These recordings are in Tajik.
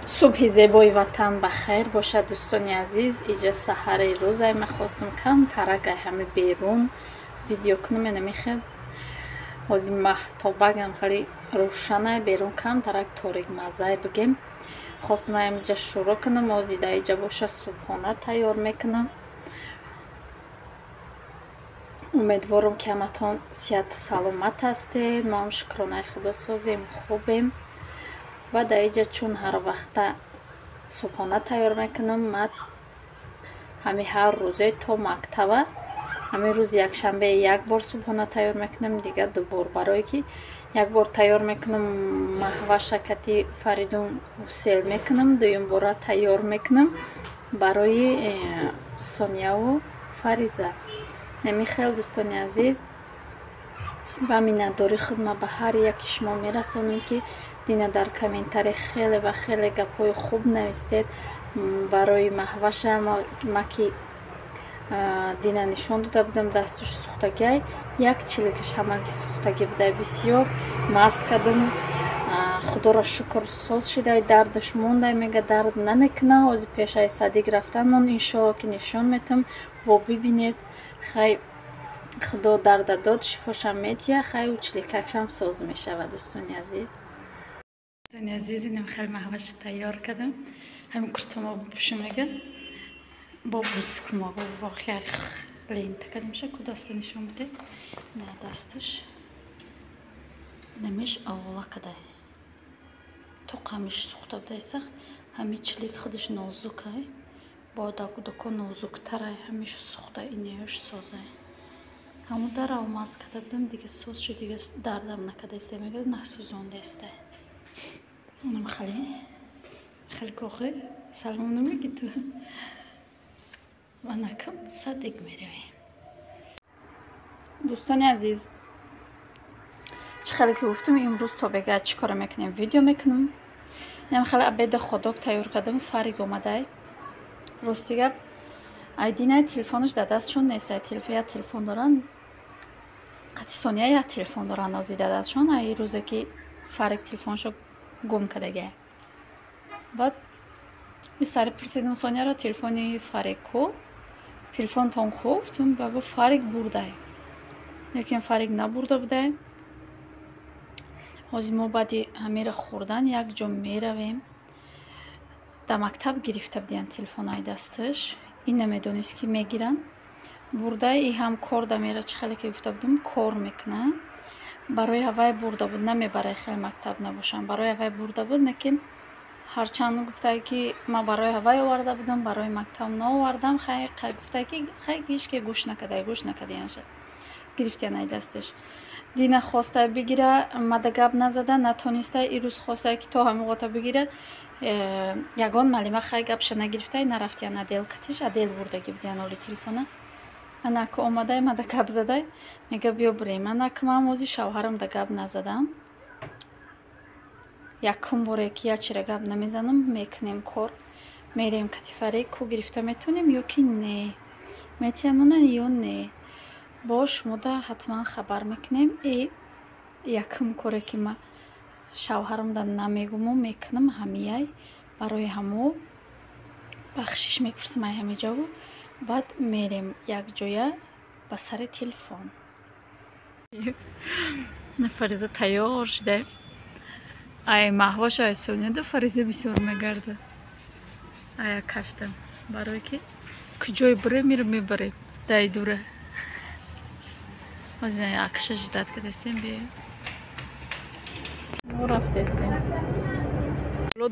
Субҳи зебои ватан ба хайр бошад, дӯстони азиз. Иҷа саҳари рӯзай мехостам камтарак ай ҳами берун видео кунам. Намехел ҳози маҳтобагам хеле рӯшанай, берун камтарак торикмазай бигем. Хостам ҳамиҷа шурӯъ кунам. Ҳози дар иҷа боша субҳона тайёр мекунам. Умедворам, ки ҳаматон сиҳату саломат ҳастед. Мо ҳам шукронаи худо созем, хубем. Ва дар иҷа чун ҳар вақта субҳона тайёр мекунам, ман ҳами ҳар рӯзе то мактаба, ҳамин рӯзи якшанбе як бор субҳона тайёр мекунам, дигар ду бор, барое ки як бор тайёр мекунам, маҳваша кати Фаридун гусел мекунам, дуюм бора тайёр мекунам барои Сонияву Фариза. Намихел, дӯстони азиз, ва миннатдории худ ма ба ҳар яки шумо мерасонам, ки дина дар комментарий хеле ва хеле гапҳои хуб навистед барои маҳваша. Ма ки дина нишон дода будам, дасташ сӯхтагиай, як чиликаш ҳамаги сӯхтагӣ будай, бисёр маз кардам, худоро шукр, соз шидай, дардаш мондай, мега дард намекуна. Ҳозир пешаи садик рафтанмон, иншоалло, ки нишон метам, бо бибинед. Хай, худо дарда дод, шифошам метия, хай, ӯ чиликакшам соз мешавад, дӯстони азиз. Дӯстони азиз, инам хеле маҳваша тайёр кардам. Ҳамин куртамо бупӯшам, мега бо бузкумо як лента кардамша. Ку даста нишон биде. На дасташ намеш авола кадай, то қамиш сӯхта будай сах. Ҳами чилик худаш нозукай, бо дагудако нозуктарай, ҳамиш сӯхта, инеёш созай. Ҳамун дарав маз карда будам, дига соз шуд, дига дардам накардаистай, мега насӯзондаистай. Онам хеле хеле кохи салом намеги ту. Ва накам садик меравем. Дӯстони азиз, чӣ хеле ки гуфтам, имрӯз то бега чӣ кора мекунем, видео мекунам. Инам хеле обеда ходок тайёр кардам. Фарик омадай. Рости гап, айдинай телефонаш дар дастшон нест. Як телефон доранд қати Сония, як телефон доранд ози дар дастшон, ай рӯзе ки Фарик телефоншо гум кардагия. Баъд сари пурсидам Сонияро: «Телефони Фарик ку, телефонтон ку?» Гуфтам, ба гуфт, Фарик бурдай. Лекин Фарик набурда будай. Ҳозир мо баъди ҳамира хӯрдан як ҷо меравем. Дар мактаб гирифта будиянд телефонаи дасташ, ин намедонист, ки мегиранд. Бурдай, и ҳам кор да мера, чӣ хеле ки гуфта будам, кор мекунад. Барои ҳавай бурда буд, намебарай хеле мактаб набошам, барои ҳавай бурда буд. Не ки ҳарчанд гуфтае, ки ман барои ҳавай оварда будам, барои мактаб наовардам. Хай, гуфтае, ки хай, ҳеҷ ке гӯш накардай, гӯш накардиянша, гирифтиян ай дасташ. Дина хостае бигира, мада гап назада натонистай. Ирӯз хостае, ки то ҳамин ғота бигира, ягон маълима хай гапша нагирифтай, нарафтиян отдел катиш, отдел бурдагӣ будиян оли телефона. Анака омадай, мада гап задай, мега биё бирем. Анака ман ози шавҳарам да гап назадам, якум боре ки як чира гап намезанам. Мекунем кор, мерем кати Фарик, ку гирифта метавонем ё ки не, метиямона ё не, бо шумода ҳатман хабар мекунем. И якум коре ки ма шавҳарамда намегуму мекунам ҳамияй. Барои ҳамо бахшиш мепурсам ай ҳамиҷаву баъд мерем якҷоя ба сари телефон. Фариза тайёр шуда. Ай маҳваша, ай Соняда Фариза бисёр мегарда. Ая кашта, барое ки куҷое бирем, мира мебарем дай дура. Ҳозир акша ждать кардастем, биёем. Мо рафтестем.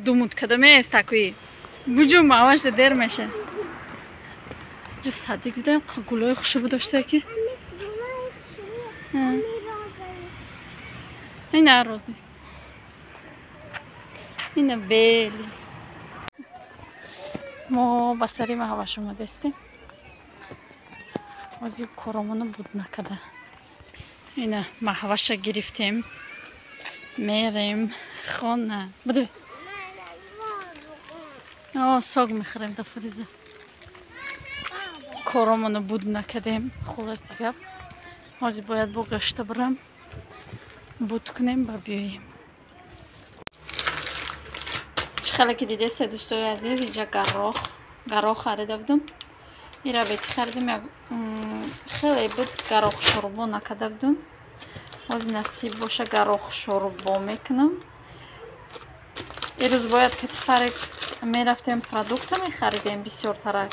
Думут кадамест такуи буҷу маҳвашда дер меша. Ҷа садик будем, гулои хушбу дошта ки ина розӣ, ина бели. Мо ба сари маҳваш омадастем. Ҳозир коромоно буд накарда, ина маҳваша гирифтем, мерем хона. Буду сог мехӯрем да Фариза. Коромоно буд накардем. Хулоси гап, ҳозир бояд бо гашта бирам, буд кунем ба биёем. Чӣ хеле ки дидесте, дӯстои азиз, инҷа гароҳ харида будам. Ира бети харидем, хеле буд, гароҳ шӯрбо накарда будам. Ҳозир насиб боша, гароҳ шӯрбо мекунам. Ирӯз бояд кати Фарик мерафтем, продукта мехаридем, бисёртарак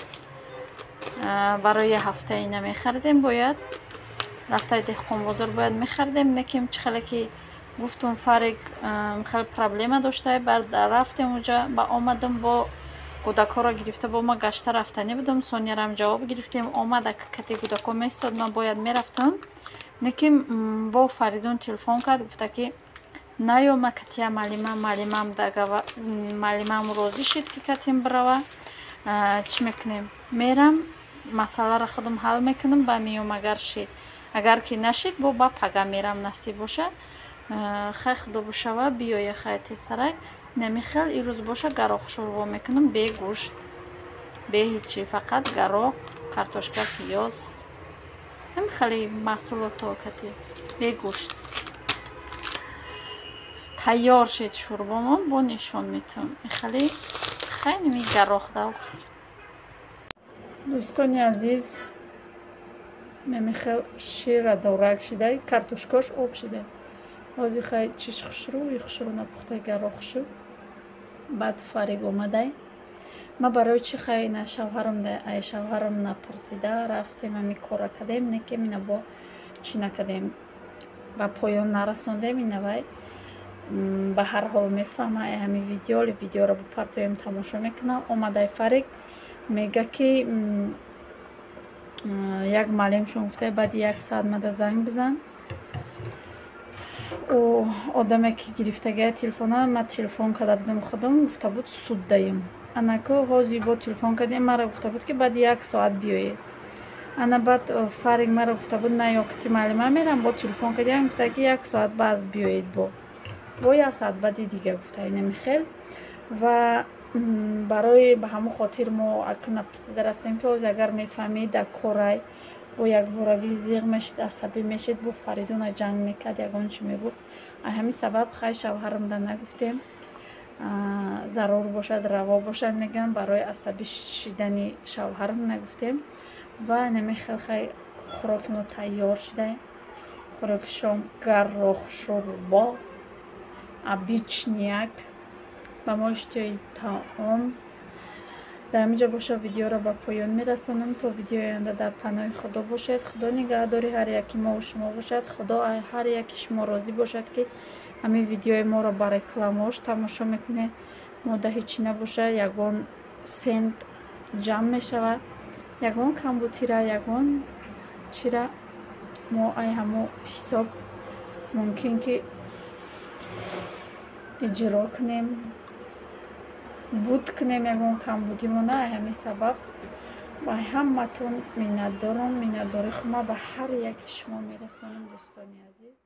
барои ҳафтаи намехаридем, бояд рафтаи деҳқонбозор бояд мехаридем. Лекин чӣ хеле ки гуфтум, Фарик хеле проблема дошта, баъд рафтем уҷа ба омадам, бо кӯдакҳоро гирифта бо ма гашта рафтанӣ будам. Сонярам ҷавоб гирифтем, омада кати кӯдакҳо местод, ман бояд мерафтам. Лекин бо Фаридун телефон кард, гуфта ки наёма катия маълима, маълимам розӣ шид, ки катим бирава. Чӣ мекунем, мерам, масъаларо худам ҳал мекунам, ба меём, агар шид. Агар ки нашид, бо ба пага мерам, насиб боша. Хай, худо бошава, биёя, хай, тезтарак. Намихел ирӯз боша, гароҳ шӯрбо мекунам, бе гӯшт, бе ҳечи, фақат гароҳ, картошка, пиёз, ҳамин хеле маҳсулото кати, бе гӯшт. Тайёр шид шӯрбомон, бо нишон метавам. Хеле хай, ними гароҳ дав. Дӯстони азиз, намихел шира дорак шида, картошкош об шида. Ҳозир хай чиш хушрӯ, и хушрӯ напухтаи гароҳ шуд. Баъд Фарик омадай. Ма барои чӣ хай на шавҳарам, ай шавҳарам напурсида рафтем, ҳами корра кардем, не ки ина бо чӣ накардем, ба поён нарасондем. Ина вай ба ҳар ҳол мефаҳма, ай ҳами видео, видеоро бипартоем, тамошо мекунам. Омадай Фарик, мега ки як маълимшон гуфта, баъди як соат мада занг бизан. Ӯ одаме ки гирифтагия телефона, ма телефон карда будам худам, гуфта буд, суд даем. Анаку ҳозир бо телефон кардем, мара гуфта буд, ки баъди як соат биёед. Ана баъд Фарик мара гуфта буд, на ё кати маълима мерам, бо телефон кардем, гуфта ки як соат баъд биёед, бо як соат баъди дига гуфта. Инами хел ва барои ба ҳамон хотир мо ака напурсида рафтем, ки ҳозир агар мефаҳмид, дар корай, бо якборагӣ зиғ мешид, асабӣ мешид, бо Фаридуна ҷанг мекард, ягон чӣ мегуфт. Ай ҳамин сабаб хай шавҳарамда нагуфтем. Зарур бошад, раво бошад, мегӯям, барои асабӣ шидани шавҳарам нагуфтем. Ва инами хел хай хӯроки мо тайёр шуда. Хӯроки шом гароҳ шӯрбо, обычный як, ба мо иштиҳои таом. Дар ҳамин ҷо боша, видеоро ба поён мерасонам. То видеои оянда дар паноҳи Худо бошед. Худо нигаҳдори ҳар яки мову шумо бошад. Худо ҳар яки шумо розӣ бошад, ки ҳамин видеои моро ба рекламаош тамошо мекунед. Мода ҳечи набошад, ягон сент ҷамъ мешавад, ягон камбутира, ягон чира мо ай ҳамо ҳисоб мумкин ки иҷро кунем, буд кунем ягон камбудимона. Ай ҳамин сабаб ба ҳаматон миннатдорам. Миннатдории худро ба ҳар яки шумо мерасонам, дӯстони азиз.